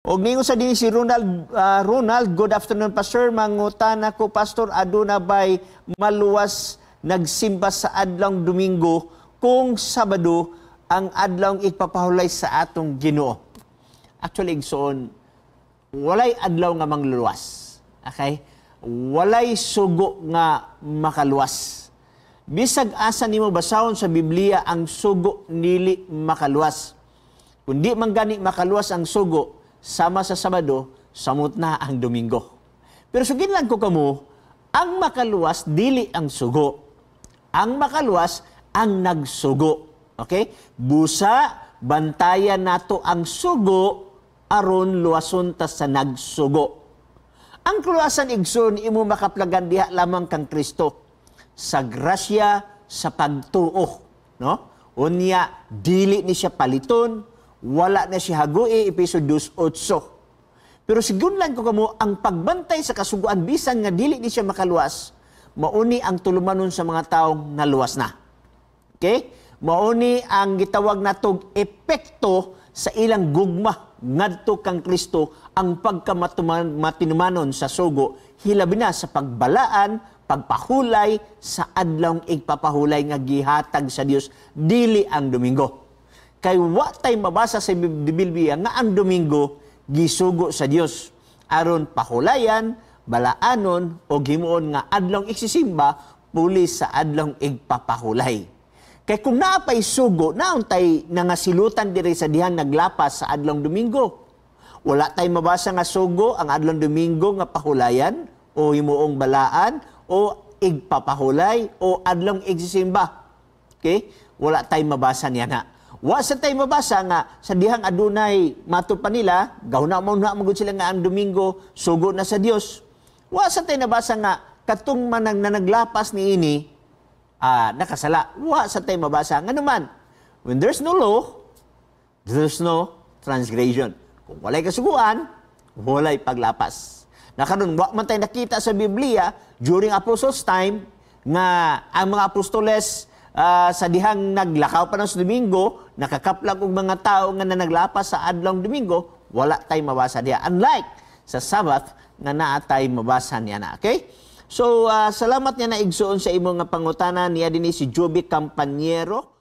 Og ningon sa dinhi si Ronald, Ronald, "Good afternoon, Pastor. Mangutana ko, Pastor, aduna bay maluwas nagsimba sa adlawng Domingo kung Sabado ang adlawng ipapahulay sa atong Ginoo?" Actually, igsoon, walay adlaw nga mangluluwas. Okay? Walay sugo nga makaluwas. Bisag asa nimo basahon sa Biblia, ang sugo dili makaluwas. Kung di man gani makaluwas ang sugo, sama sa Sabado, samot na ang Domingo. Pero sugin lang ko kamo, ang makaluwas dili ang sugo. Ang makaluwas ang nagsugo. Okay? Busa bantayan nato ang sugo aron luwason ta sa nagsugo. Ang kaluwasan, igsoon, imo makaplagan diha lamang kang Kristo sa grasya sa pagtuo, no? Unya dili ni siya paliton, wala na siya hagui, Epeso 2:8. Pero sigun lang ko kamo, ang pagbantay sa kasuguan bisan nga dili ni siya makaluwas, mauni ang tulumanon sa mga taong naluwas na. Okay? Mauni ang gitawag natog epekto sa ilang gugma ngadto kang Kristo, ang pagkamatinumanon sa sugo, hilabi na sa pagbalaan, pagpahulay sa adlawng igpapahulay nga gihatag sa Dios, dili ang Domingo. Kay wa tay mabasa sa Biblia nga ang Domingo gisugo sa Dios aron pahulayan, balaanon o himuon nga adlawng igsisimba puli sa adlawng igpapahulay. Kay kung naa pay sugo, nauntay nangasilutan diri sa dihan naglapas sa adlawng Domingo. Wala tay mabasa nga sugo ang adlawng Domingo nga pahulayan o himuong balaan o igpapahulay o adlawng igsisimba. Okay? Wala tay mabasa niya na. Wa sa tay mabasa nga sa dihang adunay mato pa nila, gahuna mo na magud sila nga ang Domingo sugo na sa Dios. Wa sa tay nabasa nga katong manang nanaglapas niini nakasala. Wa sa tay mabasa. Nga naman, when there's no law, there's no transgression. Kung walay kasuguan, walay paglapas. Na karon wa man tay nakita sa Biblia during apostles' time nga ang mga apostoles sa dihang naglakaw pa ng sa Domingo, nakakaplag og mga tao nga nanaglapas sa adlawng Domingo, wala tay mabasa diha. Unlike sa Sabbath nga naa tay mabasa niya na. Okay? So, salamat niya na, igsoon, sa imong nga pangutana niya dinhi si Joby Campañero.